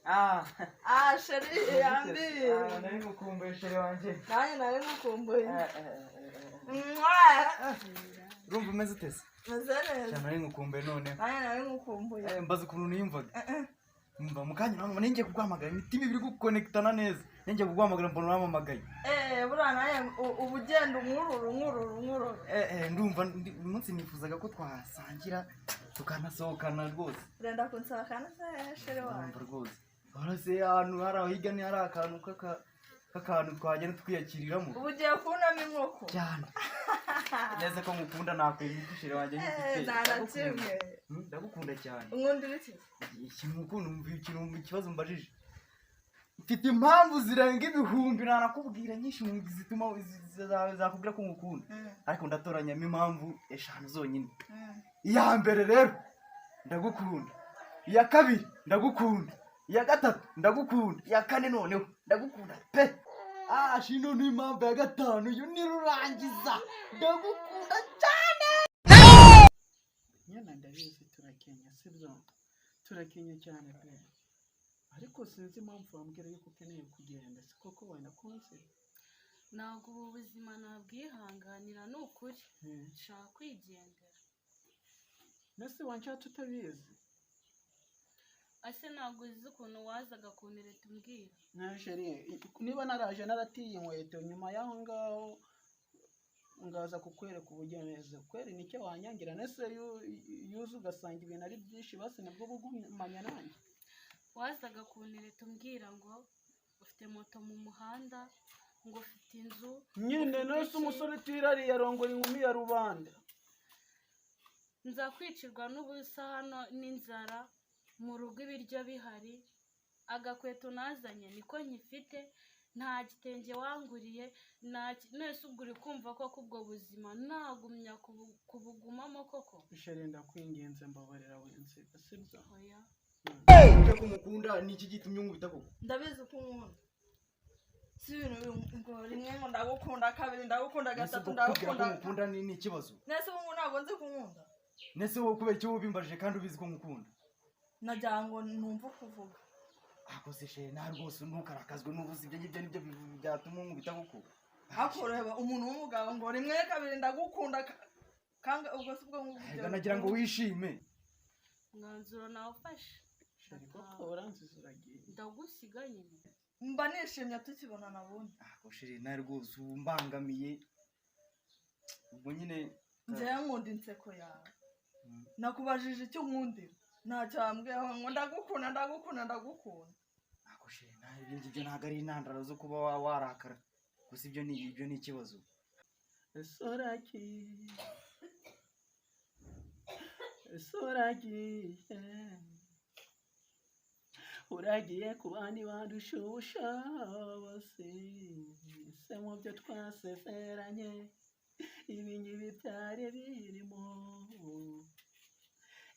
Ah, Ah, chéri, yambi. Ah, nari ngukumbuye, chéri wanjye. Nanjye nari ngukumbuye. Eh, eh, eh, eh. Mwah! Urumva umeze ute se? Meze neza. Cyane, nari ngukumbuye noneho. Nanjye nari ngukumbuye. Mbaza ukuntu niyumvaga. Mva mu kanya ntabwo ngiye kuguhamagara, imitima ibiri gukonektana neza. Ngiye kuguhamagara mbona urampamagaye. Buriya nanjye uba ugenda unkurura, unkurura, unkurura. Ndumva uyu munsi nifuzaga ko twasangira tukanasohokana rwose. Urenda kunsohokana se, chéri wanjye? Ndumva rwose. Urase ahantu hari aho hirya ni hari akantu k'akantu twagenda twiyakiriramo. Ubu ugiye kunama inkoko. Cyane. Neza ko ngukunda, nakwemera chéri wanjye nk'igiteye. Nta na kimwe. Ndagukunda cyane. Unkundira iki? Ikintu ukunda, umva ikintu, ikibazo mbajije. Mfite impamvu zirenga ibihumbi nanakubwira nyinshi zituma zakubwira ko ngukunda. Ariko ndatoranyamo impamvu eshanu zonyine. Iya mbere rero, ndagukunda. Iya kabiri, ndagukunda. Iya gatatu, ndagukunda. Iya kane noneho, ndagukunda pe. Ah, shino ni impamvu ya gatanu, yo nirurangiza. Ndagukunda cyane. Nyine ndabizi turakenya, sibyo? Turakenya cyane pe, ariko sinzi impamvu wambwira yuko ukeneye kugenda. Si koko wenda kunsi? Ntabwo ubu buzima nabwihanganira, ni ukuri. Nshaka kwigendera. Nese wanshatse utabizi? Ase ntabwo uzi ukuntu wazaga kuntereta umbwira? Na chéri, niba naraje naratiye inkweto nyuma y'aho ngaho ngaza kukwereka uburyo meze kweri, nicyo wanyangira? Nese yuza ugasanga ibintu ari byinshi, basi nibwo bugumanya nanjye. Wazaga kuntereta umbwira ngo ufite moto mu muhanda, ngo ufite inzu, Nyine ufite nese iki. Umusore utirariye arongora inkumi ya rubanda. Nza kwicirwa n'ubusa hano n'inzara, mu rugo ibiryo bihari, agakweto nazanye niko nkifite, nta gitenge wanguriye, nta nese ubwo uri kumva koko ubwo buzima nagumya kubugumamo koko? Chéri, ndakwinginze, mbabarira winsiga, sibyo? Oya. Ujya kumukunda, ni iki gitumye unkubita koko? Ndabizi ko unkunda. Si ibintu ngo rimwe ngo ndagukunda, kabiri ndagukunda, Nese gatatu ubwo kukubwira ko ndagukunda. ngukunda ni ikibazo? Nese ubu ntabwo nzi ko unkunda? Nese wowe kubera icyo ubimbajije kandi ubizi ko ngukunda? Nagira ngo numve uko uvuga. Ako se chéri, nta rwose ntukarakazwe n'ubusa, ibyo ngibyo nibyo byatuma unkubita koko? Ariko ureba umuntu w'umugabo ngo rimwe, kabiri ndagukunda, kanga ubwo si ubwo ngubwo. Erega nagira ngo wishime. Umwanzuro nawufashe. Chéri, koko uransize uragiye? Ndagusiga nyine. Mba nishimye tukibonana bundi. Ako chéri, nawe rwose ubu mbangamiye ubwo nyine. Njyewe nkunda inseko yawe. Nakubajije icyo unkundira, ntacyo wambwiyeho, ngo ndagukunda, ndagukunda, ndagukunda. Ako chéri, nawe ibyo ngibyo ntabwo ari intandaro zo kuba warakara gusa, ibyo ni ikibazo. Ese uragiye, ese uragiye, uragiye ku bandi bandusha ubushobozi? Ese mu byo twasezeranye ibi ngibi byari birimo?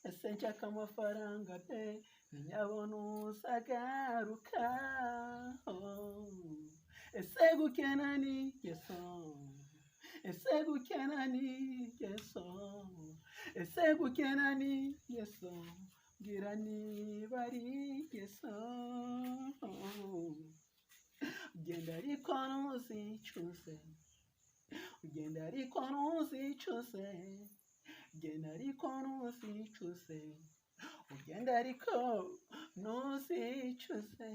Ese nshaka amafaranga pe, nyabona uzagaruka? Ese gukena ni ingeso? Ese gukena ni ingeso? Ese gukena ni ingeso? Mbwira niba ari ingeso. Ugenda ariko ntuzicuze, ugenda ariko ntuzicuze, ugenda ariko ntuzicuze, ugenda ariko ntuzicuze.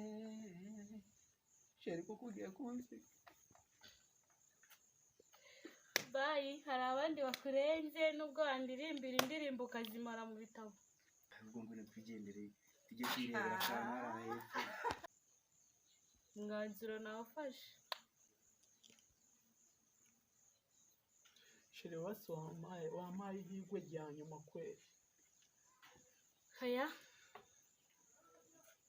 Chéri, kuko ugiye kunsiga? Bye, hari abandi bakurenze nubwo wandirimbira indirimbo ukazimara mu bitabo. Ahubwo ngwino twigendere tujye kwirebera akantu hariya hepfo. Umwanzuro nawufashe. Chéri, wasi wampaye ihirwe rya nyuma kweri. Haya,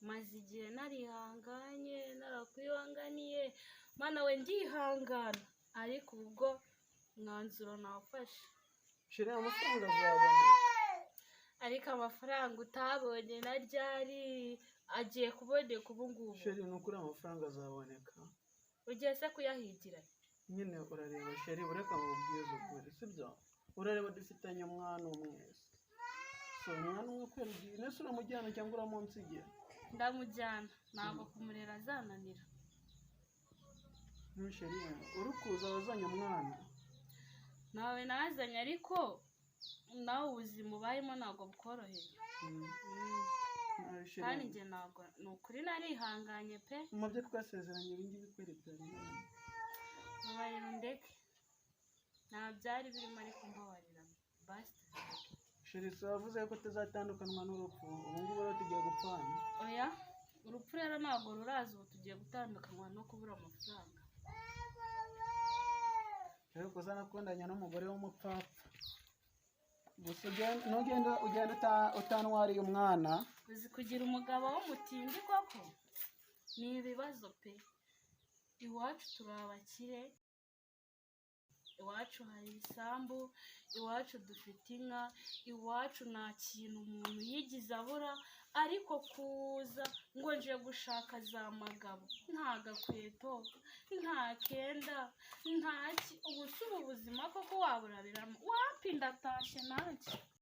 maze igihe narihanganye, narakwihanganiye, mana we, ndihangana, ariko ubwo umwanzuro nawufashe. Chéri, amafaranga azaboneka. Ariko amafaranga utabonye na ryari agiye kuboneka ubu ngubu. Chéri, ni ukuri amafaranga azaboneka. Ugiye se kuyahigira? Nyine urareba chéri, ureka mubwize ukuri, sibyo? Urareba dufitanye umwana umwe, si umwana umwe kweri? Ugiye nese uramujyana cyangwa uramunsigira? Ndamujyana, ntabwo kumurera azananira. Chéri, uri kuza wazanye umwana? Nawe nazanye, ariko nawe ubuzima ubayemo ntabwo bukoroheye. Nawe chéri, Kandi njye ntabwo, ni ukuri narihanganye pe. Mu byo twasezeranye ibi ngibi kweri byari bihari? Mbabarira undeke, nta byari birimo, ariko mbabarira basi tubireke. Chéri, si wavuze ko tuzatandukanwa n'urupfu? Ubu ngubu rero tugiye gupfana. Oya, urupfu rero ntabwo ruraza, ubu tugiye gutandukanywa no kubura amafaranga. Rero kuza nakundanye n'umugore w'umupfapfa gusa, ntugenda, ugenda utantwariye umwana. Uzi kugira umugabo w'umutindi koko ni ibibazo pe. Iwacu turi abakire, iwacu hari isambu, iwacu dufite inka, iwacu nta kintu umuntu yigize abura, ariko kuza ngo nje gushaka za magabo, nta gakweto, nta kenda, nta ki. Ubu si ubu buzima koko waburabiramo? Wapi, ndatashye nanjye.